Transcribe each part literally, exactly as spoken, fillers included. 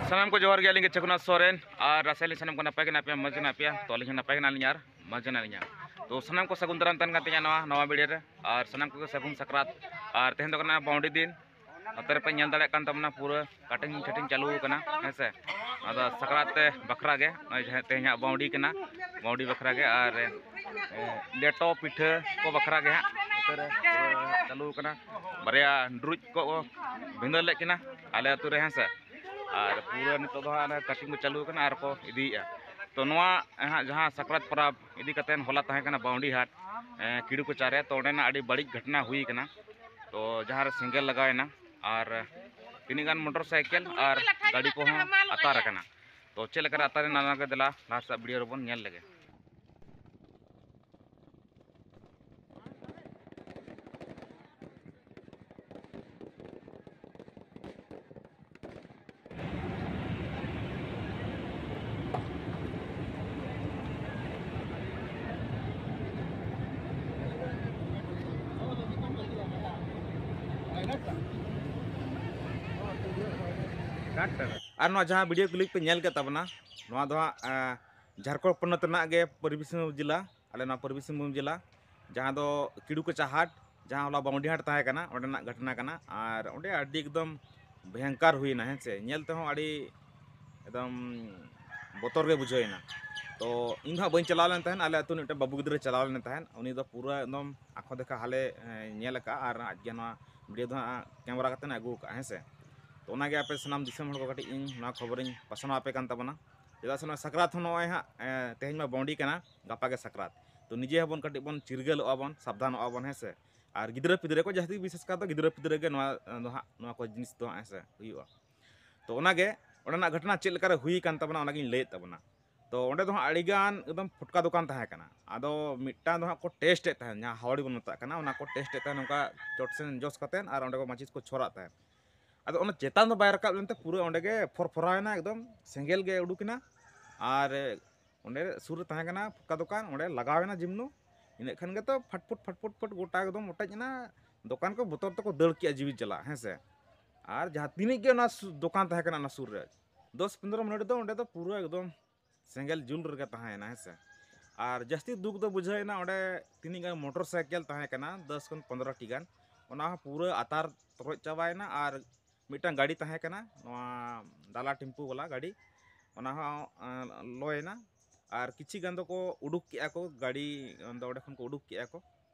ᱥᱟᱱᱟᱢ ᱠᱚ ᱡᱚᱦᱟᱨ ᱜᱮ, ᱟᱹᱞᱤᱧ ᱜᱮ ᱪᱷᱚᱠᱩᱱᱟᱛᱷ ᱥᱚᱨᱮᱱ᱾ ᱟᱨ ᱟᱥᱟᱭᱟᱞᱤᱧ ᱥᱟᱱᱟᱢ ᱠᱚ ᱱᱟᱯᱟᱭ ᱜᱮ ᱦᱮᱱᱟᱜ ᱯᱮᱭᱟ, ᱢᱚᱡᱽ ᱜᱮ ᱦᱮᱱᱟᱜ ᱯᱮᱭᱟ᱾ ᱛᱚ ᱟᱹᱞᱤᱧ ᱦᱚᱸ ᱱᱟᱯᱟᱭ ᱜᱮ ᱦᱮᱱᱟᱜ ᱞᱤᱧᱟ ᱟᱨ ᱢᱚᱡᱽ ᱜᱮ ᱦᱮᱱᱟᱜ ᱞᱤᱧᱟ᱾ ᱛᱚ ᱥᱟᱱᱟᱢ ᱠᱚ ᱥᱟᱹᱜᱩᱱ ᱫᱟᱨᱟᱢ ᱛᱟᱦᱮᱱ ᱠᱟᱱ ᱛᱤᱧᱟ ᱱᱚᱣᱟ ᱱᱟᱣᱟ ᱵᱷᱤᱰᱤᱭᱳ ᱨᱮ᱾ ᱟᱨ ᱥᱟᱱᱟᱢ ᱠᱚᱜᱮ ᱥᱟᱹᱜᱩᱱ ᱥᱟᱠᱨᱟᱛ᱾ ᱟᱨ ᱛᱮᱦᱮᱧ ᱫᱚ ᱠᱟᱱᱟ ᱵᱟᱹᱣᱰᱤ ᱫᱤᱱ᱾ ᱱᱚᱛᱮ ᱨᱮᱯᱮ ᱧᱮᱞ ᱫᱟᱲᱮᱭᱟᱜ ᱠᱟᱱ ᱛᱟᱵᱚᱱᱟ, ᱯᱩᱨᱟᱹ ᱠᱟᱴᱤᱝ ᱪᱷᱟᱴᱤᱝ ᱪᱟᱹᱞᱩ ᱟᱠᱟᱱᱟ, ᱦᱮᱸ ᱥᱮ᱾ ᱟᱫᱚ ᱥᱟᱠᱨᱟᱛ ᱛᱮ ᱵᱟᱠᱷᱨᱟ ᱜᱮ ᱱᱚᱜᱼᱚᱭ ᱡᱟᱦᱟᱸ ᱛᱮᱦᱮᱧᱟᱜ ᱵᱟᱹᱣᱰᱤ ᱠᱟᱱᱟ, ᱵᱟᱹᱣᱰᱤ ᱵᱟᱠᱷᱨᱟ ᱜᱮ᱾ ᱟᱨ ᱮ, ᱞᱮᱴᱚ ᱯᱤᱴᱷᱟᱹ ᱠᱚ ᱵᱟᱠᱷᱨᱟ ᱜᱮ ᱦᱟᱸᱜ ᱱᱚᱛᱮ ᱨᱮ ᱯᱩᱨᱟᱹ ᱪᱟᱹᱞᱩ ᱟᱠᱟᱱᱟ᱾ ᱵᱟᱨᱭᱟ ᱰᱨᱩᱡ ᱠᱚ ᱵᱷᱤᱸᱫᱟᱹᱲ ᱞᱮᱫ ᱠᱤᱱᱟ ᱟᱞᱮ ᱟᱹᱛᱩ ᱨᱮ, ᱦᱮᱸ ᱥᱮ᱾ ᱟᱨ ᱯᱩᱨᱟᱹ ᱱᱤᱛᱚᱜ ᱫᱚ ᱦᱟᱸᱜ ᱚᱱᱟ ᱠᱟᱴᱤᱝ ᱠᱚ ᱪᱟᱹᱞᱩ ᱟᱠᱟᱱᱟ ᱟᱨ ᱠᱚ ᱤᱫᱤᱭᱮᱫᱼᱟ᱾ ᱛᱚ ᱱᱚᱣᱟ ᱦᱟᱸᱜ ᱡᱟᱦᱟᱸ ᱥᱟᱠᱨᱟᱛ ᱯᱚᱨᱚᱵᱽ ᱤᱫᱤ ᱠᱟᱛᱮ ᱦᱚᱞᱟ ᱛᱟᱦᱮᱸ ᱠᱟᱱᱟ ᱵᱟᱣᱰᱤ ᱦᱟᱴ, ᱮ, ᱠᱤᱲᱩ ᱠᱚᱪᱟ ᱨᱮ, ᱛᱚ ᱚᱸᱰᱮᱱᱟᱜ ᱟᱹᱰᱤ ᱵᱟᱹᱲᱤᱡ ᱜᱷᱚᱴᱚᱱᱟ ᱦᱩᱭ ᱟᱠᱟᱱᱟ᱾ ᱛᱚ ᱡᱟᱦᱟᱸ ᱨᱮ ᱥᱮᱸᱜᱮᱞ ᱞᱟᱜᱟᱣ ᱮᱱᱟ ᱟᱨ ᱛᱤᱱᱟᱹᱜ ᱜᱟᱱ ᱢᱚᱴᱚᱨ ᱥᱟᱭᱠᱮᱞ ᱟᱨ ᱜᱟᱹᱰᱤ ᱠᱚᱦᱚᱸ ᱟᱛᱟᱨ ᱟᱠᱟᱱᱟ᱾ ᱛᱚ ᱪᱮᱫ ᱞᱮᱠᱟ ᱨᱮ ᱟᱛᱟᱨ ᱮᱱᱟ, ᱚᱱᱟ ᱜᱮ ᱫᱮᱞᱟ ᱞᱟᱦᱟ ᱥᱮᱫ ᱵᱷᱤᱰᱤᱭᱳ ᱨᱮᱵᱚᱱ ᱧᱮᱞ ᱞᱮᱜᱮ᱾ ᱟᱨ ᱱᱚᱣᱟ ᱡᱟᱦᱟᱸ ᱵᱷᱤᱰᱤᱭᱳ ᱠᱞᱤᱯ ᱯᱮ ᱧᱮᱞ ᱠᱮᱫ ᱛᱟᱵᱚᱱᱟ, ᱱᱚᱣᱟ ᱫᱚ ᱦᱟᱸᱜ, ᱮᱸ, ᱡᱷᱟᱲᱠᱷᱚᱸᱰ ᱯᱚᱱᱚᱛ ᱨᱮᱱᱟᱜ ᱜᱮ ᱯᱩᱨᱵᱤ ᱥᱤᱝᱵᱷᱩᱢ ᱡᱮᱞᱟ, ᱟᱞᱮ ᱱᱚᱣᱟ ᱯᱩᱨᱵᱤ ᱥᱤᱝᱵᱷᱩᱢ ᱡᱮᱞᱟ, ᱡᱟᱦᱟᱸ ᱫᱚ ᱠᱤᱲᱩ ᱠᱚᱪᱟ ᱦᱟᱴ, ᱡᱟᱦᱟᱸ ᱦᱚᱞᱟ ᱵᱟᱹᱣᱰᱤ ᱦᱟᱴ ᱛᱟᱦᱮᱸ ᱠᱟᱱᱟ, ᱚᱸᱰᱮᱱᱟᱜ ᱜᱷᱚᱴᱚᱱᱟ ᱠᱟᱱᱟ᱾ ᱟᱨ ᱚᱸᱰᱮ ᱟᱹᱰᱤ ᱮᱠᱫᱚᱢ ᱵᱷᱚᱭᱚᱝᱠᱟᱨ ᱦᱩᱭᱱᱟ, ᱦᱮᱸ ᱥᱮ᱾ ᱧᱮᱞ ᱛᱮᱦᱚᱸ ᱟᱹᱰᱤ ᱮᱠᱫᱚᱢ ᱵᱚᱛᱚᱨ ᱜᱮ ᱵᱩᱡᱷᱟᱹᱣ ᱮᱱᱟ᱾ ᱛᱚ ᱤᱧ ᱫᱚ ᱦᱟᱸᱜ ᱵᱟᱹᱧ ᱪᱟᱞᱟᱣ ᱞᱮᱱ ᱛᱟᱦᱮᱸᱫ, ᱟᱞᱮ ᱟᱹᱛᱩ ᱨᱤᱱᱤᱡ ᱢᱤᱫᱴᱮᱱ ᱵᱟᱹᱵᱩ ᱜᱤᱫᱽᱨᱟᱹᱭ ᱪᱟᱞᱟᱣ ᱞᱮᱱ ᱛᱟᱦᱮᱸᱫ᱾ ᱩᱱᱤ ᱫᱚ ᱯᱩᱨᱟᱹ ᱮᱠᱫᱚᱢ ᱟᱸᱠᱷᱚ ᱫᱮᱠᱷᱟ ᱦᱟᱞᱮ, ᱮᱸ, ᱧᱮᱞ ᱟᱠᱟᱫᱼᱟ ᱟᱨ ᱟᱡ ᱜᱮ ᱱᱚᱣᱟ ᱵᱷᱤᱰᱤᱭᱳ ᱫᱚ ᱦᱟᱸᱜ ᱠᱮᱢᱮᱨᱟ ᱠᱟᱛᱮ ᱮ ᱟᱹᱜᱩ ᱟᱠᱟᱫᱼᱟ, ᱦᱮᱸ ᱥᱮ᱾ ᱛᱚ ᱚᱱᱟᱜᱮ ᱟᱯᱮ ᱥᱟᱱᱟᱢ ᱫᱤᱥᱚᱢ ᱦᱚᱲ ᱠᱚ ᱠᱟᱹᱴᱤᱡ ᱤᱧ ᱱᱚᱣᱟ ᱠᱷᱚᱵᱚᱨᱤᱧ ᱯᱟᱥᱱᱟᱣ ᱟᱯᱮ ᱠᱟᱱ ᱛᱟᱵᱚᱱᱟ᱾ ᱪᱮᱫᱟᱜ ᱥᱮ ᱱᱚᱣᱟ ᱥᱟᱠᱨᱟᱛ ᱦᱚᱸ ᱱᱚᱜᱼᱚᱭ ᱦᱟᱸᱜ, ᱮᱸ, ᱛᱮᱦᱮᱧ ᱢᱟ ᱵᱟᱹᱣᱰᱤ ᱠᱟᱱᱟ, ᱜᱟᱯᱟ ᱜᱮ ᱥᱟᱠᱨᱟᱛ᱾ ᱛᱚ ᱱᱤᱡᱮ ᱦᱚᱸᱵᱚᱱ ᱠᱟᱹᱴᱤᱡ ᱵᱚᱱ ᱪᱤᱨᱜᱟᱹᱞᱚᱜᱼᱟ ᱵᱚᱱ, ᱥᱟᱵᱫᱷᱟᱱᱚᱜᱼᱟ ᱵᱚᱱ, ᱦᱮᱸ ᱥᱮ᱾ ᱟᱨ ᱜᱤᱫᱽᱨᱟᱹ ᱯᱤᱫᱽᱨᱟᱹ ᱠᱚ, ᱡᱟᱹᱥᱛᱤ ᱵᱤᱥᱮᱥ ᱠᱟᱨ ᱫᱚ ᱜᱤᱫᱽᱨᱟᱹ ᱯᱤᱫᱽᱨᱟᱹ ᱜᱮ ᱱᱚᱣᱟ, ᱮᱸ, ᱫᱚ ᱦᱟᱸᱜ, ᱱᱚᱣᱟ ᱠᱚ ᱡᱤᱱᱤᱥ ᱫᱚ ᱦᱟᱸᱜ, ᱦᱮᱸ ᱥᱮ, ᱦᱩᱭᱩᱜᱼᱟ᱾ ᱛᱚ ᱚᱱᱟᱜᱮ ᱚᱸᱰᱮᱱᱟᱜ ᱜᱷᱚᱴᱚᱱᱟ ᱪᱮᱫ ᱞᱮᱠᱟᱨᱮ ᱦᱩᱭ ᱟᱠᱟᱱ ᱛᱟᱵᱚᱱᱟ, ᱚᱱᱟᱜᱤᱧ ᱞᱟᱹᱭᱮᱫ ᱛᱟᱵᱚᱱᱟ᱾ ᱛᱚ ᱚᱸᱰᱮ ᱫᱚ ᱦᱟᱸᱜ ᱟᱹᱰᱤᱜᱟᱱ ᱮᱠᱫᱚᱢ ᱯᱷᱩᱴᱠᱟ ᱫᱚᱠᱟᱱ ᱛᱟᱦᱮᱸ ᱠᱟᱱᱟ᱾ ᱟᱫᱚ ᱢᱤᱫᱴᱟᱝ ᱫᱚ ᱦᱟᱸᱜ ᱠᱚ ᱴᱮᱥᱴ ᱮᱫ ᱛᱟᱦᱮᱸᱫ, ᱡᱟᱦᱟᱸ ᱦᱟᱣᱲᱤ ᱵᱚᱱ ᱢᱮᱛᱟᱜ ᱠᱟᱱᱟ, ᱚᱱᱟ ᱠᱚ ᱴᱮᱥᱴ ᱮᱫ ᱛᱟᱦᱮᱸᱫ, ᱱᱚᱝᱠᱟ ᱪᱚᱴ ᱥᱮᱱ ᱡᱚᱥ ᱠᱟᱛᱮᱫ ᱟᱨ ᱚᱸᱰᱮ ᱠᱚ ᱢᱟᱹᱪᱤᱥ ᱠᱚ ᱪᱷᱚᱨᱟᱜ ᱛᱟᱦᱮᱸᱫ᱾ ᱟᱫᱚ ᱚᱱᱟ ᱪᱮᱛᱟᱱ ᱫᱚ ᱵᱟᱭ ᱨᱟᱠᱟᱵ ᱞᱮᱱᱛᱮ ᱯᱩᱨᱟᱹ ᱚᱸᱰᱮ ᱜᱮ ᱯᱷᱚᱨ ᱯᱷᱚᱨᱟᱣ ᱮᱱᱟ, ᱮᱠᱫᱚᱢ ᱥᱮᱸᱜᱮᱞ ᱜᱮ ᱩᱰᱩᱠ ᱮᱱᱟ᱾ ᱟᱨ ᱚᱸᱰᱮ ᱥᱩᱨ ᱨᱮ ᱛᱟᱦᱮᱸ ᱠᱟᱱᱟ ᱯᱷᱩᱴᱠᱟ ᱫᱚᱠᱟᱱ, ᱚᱸᱰᱮ ᱞᱟᱜᱟᱣ ᱮᱱᱟ ᱡᱤᱢᱱᱩ᱾ ᱤᱱᱟᱹᱜ ᱠᱷᱟᱱ ᱜᱮᱛᱚ ᱯᱷᱟᱴᱯᱷᱩᱴ ᱯᱷᱟᱴᱯᱷᱩᱴ ᱯᱷᱩᱴ ᱜᱚᱴᱟ ᱮᱠᱫᱚᱢ ᱚᱴᱮᱡ ᱮᱱᱟ᱾ ᱫᱚᱠᱟᱱ ᱠᱚ ᱵᱚᱛᱚᱨ ᱛᱮᱠᱚ ᱫᱟᱹᱲ ᱠᱮᱜᱼᱟ ᱡᱤᱣᱤ ᱪᱟᱞᱟᱜ, ᱦᱮᱸ ᱥᱮ᱾ ᱟᱨ ᱡᱟᱦᱟᱸ ᱛᱤᱱᱟᱹᱜ ᱜᱮ ᱚᱱᱟ ᱥᱩ-, ᱫᱚᱠᱟᱱ ᱛᱟᱦᱮᱸ ᱠᱟᱱᱟ ᱚᱱᱟ ᱥᱩᱨ ᱨᱮ, ᱫᱚᱥ ᱯᱚᱱᱫᱽᱨᱚ ᱢᱤᱱᱤᱴ ᱫᱚ ᱚᱸᱰᱮ ᱫᱚ ᱯᱩᱨᱟᱹ ᱮᱠᱫᱚᱢ ᱥᱮᱸᱜᱮᱞ ᱡᱩᱞ ᱨᱮᱜᱮ ᱛᱟᱦᱮᱸᱭᱮᱱᱟ, ᱦᱮᱸ ᱥᱮ᱾ ᱟᱨ ᱡᱟᱹᱥᱛᱤ ᱫᱩᱠ ᱫᱚ ᱵᱩᱡᱷᱟᱹᱣᱮᱱᱟ, ᱚᱸᱰᱮ ᱛᱤᱱᱟᱹᱜ ᱜᱟᱱ ᱢᱚᱴᱚᱨ ᱥᱟᱭᱠᱮᱞ ᱛᱟᱦᱮᱸ ᱠᱟᱱᱟ, ᱫᱚᱥ ᱠᱷᱚᱱ ᱯᱚᱱᱫᱽᱨᱚ ᱴᱤ ᱜᱟᱱ, ᱚᱱᱟ ᱦᱚᱸ ᱯᱩᱨᱟᱹ ᱟᱛᱟᱨ ᱛᱚᱨᱚᱡ ᱪᱟᱵᱟᱭᱮᱱᱟ᱾ ᱟᱨ ᱢᱤᱫᱴᱟᱝ ᱜᱟᱹᱰᱤ ᱛᱟᱦᱮᱸ ᱠᱟᱱᱟ, ᱱᱚᱣᱟ ᱰᱟᱞᱟ ᱴᱮᱢᱯᱩ ᱵᱟᱞᱟ ᱜᱟᱹᱰᱤ, ᱚᱱᱟ ᱦᱚᱸ ᱞᱚᱭᱮᱱᱟ᱾ ᱟᱨ ᱠᱤᱪᱷᱤ ᱜᱟᱱ ᱫᱚᱠᱚ ᱩᱰᱩᱠ ᱠᱮᱜᱼᱟ ᱠᱚ ᱜᱟᱹᱰᱤ, ᱚᱸᱰᱮ ᱠᱷᱚᱱ ᱠᱚ ᱩᱰᱩᱠ ᱠᱮᱜᱼᱟ ᱠᱚ,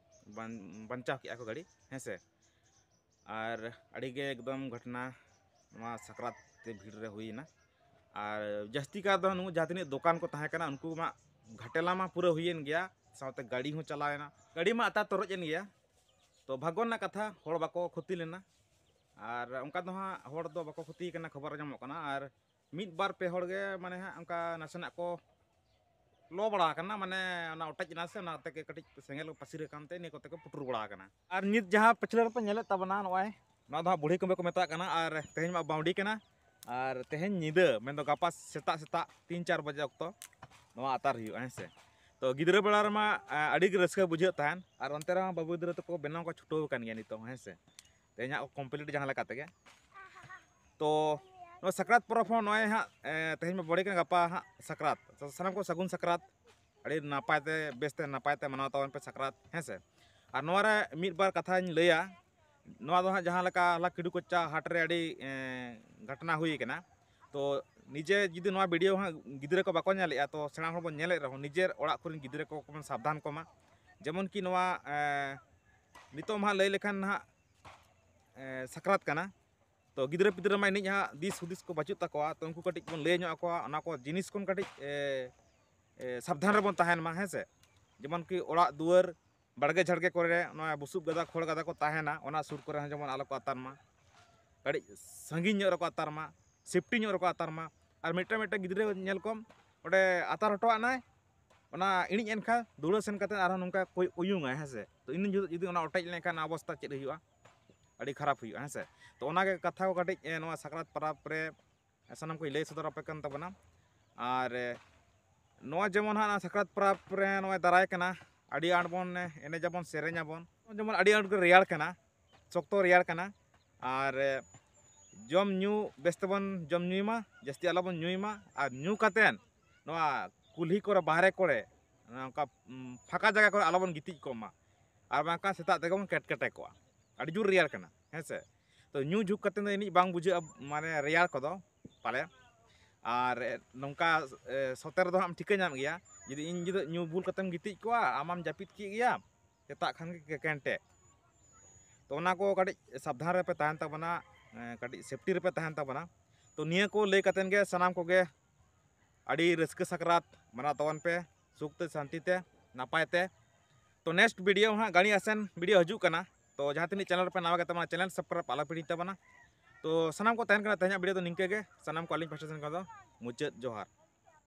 ᱵᱟᱧ- ᱵᱟᱧᱪᱟᱣ ᱠᱮᱜᱼᱟ ᱠᱚ ᱜᱟᱹᱰᱤ, ᱦᱮᱸ ᱥᱮ᱾ ᱟᱨ ᱟᱹᱰᱤ ᱜᱮ ᱮᱠᱫᱚᱢ ᱜᱷᱚᱴᱱᱟ ᱱᱚᱣᱟ ᱥᱟᱠᱨᱟᱛ ᱛᱮ ᱵᱷᱤᱲ ᱨᱮ ᱦᱩᱭᱮᱱᱟ᱾ ᱟᱨ ᱡᱟᱹᱥᱛᱤ ᱠᱟᱨ ᱫᱚ ᱱᱩᱠᱩ ᱡᱟᱦᱟᱸ ᱛᱤᱱᱟᱹᱜ ᱫᱚᱠᱟᱱ ᱠᱚ ᱛᱟᱦᱮᱸ ᱠᱟᱱᱟ, ᱩᱱᱠᱩ ᱢᱟ ᱜᱷᱟᱴᱮᱞᱟ ᱢᱟ ᱯᱩᱨᱟᱹ ᱦᱩᱭᱮᱱ ᱜᱮᱭᱟ, ᱥᱟᱶᱛᱮ ᱜᱟᱹᱰᱤ ᱦᱚᱸ ᱪᱟᱞᱟᱣᱮᱱᱟ᱾ ᱜᱟᱹᱰᱤ ᱢᱟ ᱟᱛᱟᱨ ᱛᱚᱨᱚᱡ ᱮᱱ ᱜᱮᱭᱟ᱾ ᱛᱚ ᱵᱷᱟᱜᱽᱜᱚ ᱨᱮᱱᱟᱜ ᱠᱟᱛᱷᱟ, ᱦᱚᱲ ᱵᱟᱠᱚ ᱠᱷᱚᱛᱤ ᱞᱮᱱᱟ᱾ ᱟᱨ ᱚᱱᱠᱟ ᱫᱚ ᱦᱟᱸᱜ ᱦᱚᱲ ᱫᱚ ᱵᱟᱠᱚ ᱠᱷᱚᱛᱤ ᱠᱟᱱᱟ, ᱠᱷᱚᱵᱚᱨ ᱟᱸᱡᱚᱢᱚᱜ ᱠᱟᱱᱟ᱾ ᱟᱨ ᱢᱤᱫ ᱵᱟᱨ ᱯᱮ ᱦᱚᱲ ᱜᱮ ᱢᱟᱱᱮ ᱦᱟᱸᱜ ᱚᱱᱠᱟ ᱱᱟᱥᱮᱱᱟᱜ ᱠᱚ ᱞᱚ ᱵᱟᱲᱟ ᱟᱠᱟᱱᱟ, ᱢᱟᱱᱮ ᱚᱱᱟ ᱚᱴᱮᱡ ᱮᱱᱟ ᱥᱮ, ᱚᱱᱟ ᱛᱮᱜᱮ ᱠᱟᱹᱴᱤᱡ ᱥᱮᱸᱜᱮᱞ ᱯᱟᱹᱥᱤᱨ ᱟᱠᱟᱱ ᱛᱮ ᱤᱱᱟᱹ ᱠᱚᱛᱮ ᱠᱚ ᱯᱩᱴᱩᱨ ᱵᱟᱲᱟ ᱟᱠᱟᱱᱟ᱾ ᱟᱨ ᱱᱤᱛ ᱡᱟᱦᱟᱸ ᱯᱟᱹᱪᱷᱞᱟᱹ ᱨᱮᱯᱮ ᱧᱮᱞᱮᱫ ᱛᱟᱵᱚᱱᱟ, ᱱᱚᱜᱼᱚᱭ ᱱᱚᱣᱟ ᱫᱚ ᱦᱟᱸᱜ ᱵᱩᱲᱦᱤ ᱠᱩᱢᱵᱟᱹ ᱠᱚ ᱢᱮᱛᱟᱜ ᱠᱟᱱᱟ᱾ ᱟᱨ ᱛᱮᱦᱮᱧ ᱢᱟ ᱵᱟᱹᱣᱰᱤ ᱠᱟᱱᱟ, ᱟᱨ ᱛᱮᱦᱮᱧ ᱧᱤᱫᱟᱹ ᱢᱮᱱᱫᱚ ᱜᱟᱯᱟ ᱥᱮᱛᱟᱜ ᱥᱮᱛᱟᱜ ᱛᱤᱱ ᱪᱟᱨ ᱵᱟᱡᱮ ᱚᱠᱛᱚ ᱱᱚᱣᱟ ᱟᱛᱟᱨ ᱦᱩᱭᱩᱜᱼᱟ, ᱦᱮᱸ ᱥᱮ᱾ ᱛᱚ ᱜᱤᱫᱽᱨᱟᱹ ᱵᱮᱲᱟ ᱨᱮᱢᱟ ᱟ, ᱟᱹᱰᱤ ᱜᱮ ᱨᱟᱹᱥᱠᱟᱹ ᱵᱩᱡᱷᱟᱹᱜ ᱛᱟᱦᱮᱸᱱ, ᱟᱨ ᱚᱱᱛᱮ ᱨᱮᱦᱚᱸ ᱵᱟᱹᱵᱩ ᱜᱤᱫᱽᱨᱟᱹ ᱛᱟᱠᱚ ᱵᱮᱱᱟᱣ ᱠᱚ ᱪᱷᱩᱴᱟᱹᱣ ᱟᱠᱟᱱ ᱜᱮᱭᱟ ᱱᱤᱛᱚᱜ ᱦᱚᱸ, ᱦᱮᱸ ᱥᱮ᱾ ᱛᱮᱦᱮᱧ ᱦᱟᱸᱜ ᱠᱚᱢᱯᱞᱤᱴ ᱡᱟᱦᱟᱸ ᱞᱮᱠᱟ ᱛᱮᱜᱮ᱾ ᱛᱚ ᱱᱚᱣᱟ ᱥᱟᱠᱨᱟᱛ ᱯᱚᱨᱚᱵᱽ ᱦᱚᱸ ᱱᱚᱜᱼᱚᱭ ᱦᱟᱸᱜ ᱮ, ᱛᱮᱦᱮᱧ ᱢᱟ ᱵᱟᱹᱣᱰᱤ ᱠᱟᱱᱟ, ᱜᱟᱯᱟ ᱦᱟᱸᱜ ᱥᱟᱠᱨᱟᱛ᱾ ᱛᱚ ᱥᱟᱱᱟᱢ ᱠᱚ ᱥᱟᱹᱜᱩᱱ ᱥᱟᱠᱨᱟᱛ, ᱟᱹᱰᱤ ᱱᱟᱯᱟᱭ ᱛᱮ ᱵᱮᱥ ᱛᱮ ᱱᱟᱯᱟᱭ ᱛᱮ ᱢᱟᱱᱟᱣ ᱛᱟᱵᱚᱱ ᱯᱮ ᱥᱟᱠᱨᱟᱛ, ᱦᱮᱸ ᱥᱮ᱾ ᱟᱨ ᱱᱚᱣᱟ ᱨᱮ ᱢᱤᱫ ᱵᱟᱨ ᱠᱟᱛᱷᱟᱧ ᱞᱟᱹᱭᱟ᱾ ᱱᱚᱣᱟ ᱫᱚ ᱦᱟᱸᱜ ᱡᱟᱦᱟᱸ ᱞᱮᱠᱟ ᱦᱚᱞᱟ ᱠᱤᱰᱩ ᱠᱚᱪᱟ ᱦᱟᱴ ᱨᱮ ᱟᱹᱰᱤ ᱮ, ᱜᱷᱚᱴᱱᱟ ᱦᱩᱭ ᱠᱟᱱᱟ᱾ ᱛᱚ ᱱᱤᱡᱮ ᱡᱩᱫᱤ ᱱᱚᱣᱟ ᱵᱷᱤᱰᱤᱭᱳ ᱦᱟᱸᱜ ᱜᱤᱫᱽᱨᱟᱹ ᱠᱚ ᱵᱟᱠᱚ ᱧᱮᱞᱮᱫᱼᱟ, ᱛᱚ ᱥᱮᱬᱟ ᱦᱚᱲ ᱵᱚᱱ ᱧᱮᱞᱮᱫ ᱨᱮᱦᱚᱸ ᱱᱤᱡᱮᱨ ᱚᱲᱟᱜ ᱠᱚᱨᱮᱱ ᱜᱤᱫᱽᱨᱟᱹ ᱠᱚ ᱵᱚᱱ ᱥᱟᱵᱫᱷᱟᱱ ᱠᱚᱢᱟ᱾ ᱡᱮᱢᱚᱱ ᱠᱤ ᱱᱚᱣᱟ ᱮ, ᱱᱤᱛᱚᱜ ᱢᱟ ᱦᱟᱸᱜ ᱞᱟᱹᱭ ᱞᱮᱠᱷᱟᱱ ᱱᱟᱦᱟᱜ ᱮ, ᱥᱟᱠᱨᱟᱛ ᱠᱟᱱᱟ᱾ ᱛᱚ ᱜᱤᱫᱽᱨᱟᱹ ᱯᱤᱫᱽᱨᱟᱹ ᱢᱟ ᱮᱱᱮᱡ ᱦᱟᱸᱜ ᱫᱤᱥ ᱦᱩᱫᱤᱥ ᱠᱚ ᱵᱟᱹᱪᱩᱜ ᱛᱟᱠᱚᱣᱟ, ᱛᱚ ᱩᱱᱠᱩ ᱠᱟᱹᱴᱤᱡ ᱵᱚᱱ ᱞᱟᱹᱭ ᱧᱚᱜ ᱟᱠᱚᱣᱟ, ᱚᱱᱟ ᱠᱚ ᱡᱤᱱᱤᱥ ᱠᱷᱚᱱ ᱠᱟᱹᱴᱤᱡ ᱮ, ᱮ, ᱥᱟᱵᱫᱷᱟᱱ ᱨᱮᱵᱚᱱ ᱛᱟᱦᱮᱱ ᱢᱟ, ᱦᱮᱸ ᱥᱮ᱾ ᱡᱮᱢᱚᱱ ᱠᱤ ᱚᱲᱟᱜ ᱫᱩᱣᱟᱹᱨ ᱵᱟᱲᱜᱮ ᱡᱷᱟᱲᱜᱮ ᱠᱚᱨᱮ ᱱᱚᱣᱟ ᱵᱩᱥᱩᱵ ᱜᱟᱫᱟ ᱠᱷᱚᱲ ᱜᱟᱫᱟ ᱠᱚ ᱛᱟᱦᱮᱱᱟ, ᱚᱱᱟ ᱥᱩᱨ ᱠᱚᱨᱮ ᱦᱚᱸ ᱡᱮᱢᱚᱱ ᱟᱞᱚ ᱠᱚ ᱟᱛᱟᱨ ᱢᱟ, ᱠᱟᱹᱴᱤᱡ ᱥᱟᱺᱜᱤᱧ ᱧᱚᱜ ᱨᱮᱠᱚ ᱟᱛᱟᱨ ᱢᱟ, ᱥᱮᱯᱴᱤ ᱧᱚᱜ ᱨᱮᱠᱚ ᱟᱛᱟᱨ ᱢᱟ᱾ ᱟᱨ ᱢᱤᱫᱴᱟᱝ ᱢᱤᱫᱴᱟᱝ ᱜᱤᱫᱽᱨᱟᱹ ᱧᱮᱞ ᱠᱚᱢ, ᱚᱸᱰᱮ ᱟᱛᱟᱨ ᱦᱚᱴᱚᱣᱟᱜ ᱱᱟᱭ, ᱚᱱᱟ ᱤᱬᱤᱡ ᱮᱱ ᱠᱷᱟᱱ ᱫᱩᱲᱟᱹ ᱥᱮᱱ ᱠᱟᱛᱮ ᱟᱨᱦᱚᱸ ᱱᱚᱝᱠᱟ ᱠᱚ ᱩᱭᱩᱝᱟᱭ, ᱦᱮᱸ ᱥᱮ᱾ ᱛᱚ ᱤᱱᱟᱹ ᱡᱩᱫᱤ ᱚᱱᱟ ᱚᱴᱮᱡ ᱞᱮᱱᱠᱷᱟᱱ ᱚᱵᱚᱥᱛᱟ ᱪᱮᱫ ᱦᱩᱭᱩᱜᱼᱟ? ᱟᱹᱰᱤ ᱠᱷᱟᱨᱟᱯ ᱦᱩᱭᱩᱜᱼᱟ, ᱦᱮᱸ ᱥᱮ᱾ ᱛᱚ ᱚᱱᱟᱜᱮ ᱠᱟᱛᱷᱟ ᱠᱚ ᱠᱟᱹᱴᱤᱡ ᱮ, ᱱᱚᱣᱟ ᱥᱟᱠᱨᱟᱛ ᱯᱚᱨᱚᱵᱽ ᱨᱮ ᱥᱟᱱᱟᱢ ᱠᱚᱧ ᱞᱟᱹᱭ ᱥᱚᱫᱚᱨ ᱟᱯᱮ ᱠᱟᱱ ᱛᱟᱵᱚᱱᱟ᱾ ᱟᱨ ᱮ, ᱱᱚᱣᱟ ᱡᱮᱢᱚᱱ ᱦᱟᱸᱜ ᱱᱚᱣᱟ ᱥᱟᱠᱨᱟᱛ ᱯᱚᱨᱚᱵᱽ ᱨᱮ ᱱᱚᱜᱼᱚᱭ ᱫᱟᱨᱟᱭ ᱠᱟᱱᱟ, ᱟᱹᱰᱤ ᱟᱸᱴ ᱵᱚᱱ ᱮ, ᱮᱱᱮᱡ ᱟᱵᱚᱱ, ᱥᱮᱨᱮᱧ ᱟᱵᱚᱱ, ᱡᱮᱢᱚᱱ ᱟᱹᱰᱤ ᱟᱸᱴ ᱜᱮ ᱨᱮᱭᱟᱲ ᱠᱟᱱᱟ, ᱥᱚᱠᱛᱚ ᱨᱮᱭᱟᱲ ᱠᱟᱱᱟ᱾ ᱟᱨ ᱮ, ᱡᱚᱢ ᱧᱩ ᱵᱮᱥ ᱛᱮᱵᱚᱱ ᱡᱚᱢ ᱧᱩᱭ ᱢᱟ, ᱡᱟᱹᱥᱛᱤ ᱟᱞᱚᱵᱚᱱ ᱧᱩᱭ ᱢᱟ, ᱟᱨ ᱧᱩ ᱠᱟᱛᱮᱫ ᱱᱚᱣᱟ ᱠᱩᱞᱦᱤ ᱠᱚᱨᱮ, ᱵᱟᱦᱨᱮ ᱠᱚᱨᱮ, ᱱᱚᱝᱠᱟ ᱩᱢ, ᱯᱷᱟᱸᱠᱟ ᱡᱟᱭᱜᱟ ᱠᱚᱨᱮ ᱟᱞᱚᱵᱚᱱ ᱜᱤᱛᱤᱡ ᱠᱚᱜ ᱢᱟ, ᱟᱨ ᱵᱟᱝᱠᱷᱟᱱ ᱥᱮᱛᱟᱜ ᱛᱮᱜᱮ ᱵᱚᱱ ᱠᱮᱴᱠᱮᱴᱮ ᱠᱚᱜᱼᱟ᱾ ᱟᱹᱰᱤ ᱡᱳᱨ ᱨᱮᱭᱟᱲ ᱠᱟᱱᱟ, ᱦᱮᱸ ᱥᱮ᱾ ᱛᱚ ᱧᱩ ᱡᱷᱩᱸᱠ ᱠᱟᱛᱮᱫ ᱫᱚ ᱤᱱᱟᱹᱜ ᱵᱟᱝ ᱵᱩᱡᱷᱟᱹᱜᱼᱟ, ᱢᱟᱱᱮ ᱨᱮᱭᱟᱲ ᱠᱚᱫᱚ ᱯᱟᱞᱮ᱾ ᱟᱨ ᱱᱚᱝᱠᱟ ᱮ, ᱥᱚᱛᱮ ᱨᱮᱫᱚ ᱦᱟᱸᱜ ᱮᱢ ᱴᱷᱤᱠᱟᱹ ᱧᱟᱢ ᱜᱮᱭᱟ᱾ ᱡᱩᱫᱤ ᱤᱧ ᱡᱩᱫᱤ ᱧᱩ ᱵᱩᱞ ᱠᱟᱛᱮᱢ ᱜᱤᱛᱤᱡ ᱠᱚᱜᱼᱟ, ᱟᱢᱟᱢ ᱡᱟᱹᱯᱤᱫ ᱠᱮᱫ ᱜᱮᱭᱟ, ᱥᱮᱛᱟᱜ ᱠᱷᱟᱱ ᱜᱮ ᱠᱮᱠᱮᱱᱴᱮ᱾ ᱛᱚ ᱚᱱᱟ ᱠᱚ ᱠᱟᱹᱴᱤᱡ ᱥᱟᱵᱫᱷᱟᱱ ᱨᱮᱯᱮ ᱛᱟᱦᱮᱱ ᱛᱟᱵᱚᱱᱟ, ᱮ, ᱠᱟᱹᱴᱤᱡ ᱥᱮᱯᱴᱤ ᱨᱮᱯᱮ ᱛᱟᱦᱮᱱ ᱛᱟᱵᱚᱱᱟ᱾ ᱛᱚ ᱱᱤᱭᱟᱹ ᱠᱚ ᱞᱟᱹᱭ ᱠᱟᱛᱮᱱ ᱜᱮ ᱥᱟᱱᱟᱢ ᱠᱚᱜᱮ ᱟᱹᱰᱤ ᱨᱟᱹᱥᱠᱟᱹ ᱥᱟᱠᱨᱟᱛ ᱢᱟᱱᱟᱣ ᱛᱟᱵᱚᱱ ᱯᱮ, ᱥᱩᱠ ᱛᱮ, ᱥᱟᱱᱛᱤ ᱛᱮ, ᱱᱟᱯᱟᱭ ᱛᱮ᱾ ᱛᱚ next video ᱦᱟᱸᱜ ᱜᱟᱹᱲᱤ ᱟᱥᱮᱱ video ᱦᱤᱡᱩᱜ ᱠᱟᱱᱟ᱾ ᱛᱚ ᱡᱟᱦᱟᱸ ᱛᱤᱱᱟᱹᱜ channel ᱨᱮᱯᱮ ᱱᱟᱣᱟ ᱜᱮ ᱛᱟᱵᱚᱱᱟ, channel subscribe ᱟᱞᱚ ᱯᱮ ᱦᱤᱲᱤᱧ ᱛᱟᱵᱚᱱᱟ᱾ ᱛᱚ ᱥᱟᱱᱟᱢ ᱠᱚ ᱛᱟᱦᱮᱱ ᱠᱟᱱᱟ ᱛᱮᱦᱮᱧᱟᱜ video ᱫᱚ ᱱᱤᱝᱠᱟᱹ ᱜᱮ᱾ ᱥᱟᱱᱟᱢ ᱠᱚ ᱟᱹᱞᱤᱧ ᱯᱟᱥᱴᱟ ᱥᱮᱱ ᱠᱷᱚᱱ ᱫᱚ ᱢᱩᱪᱟᱹᱫ ᱡᱚᱦᱟᱨ᱾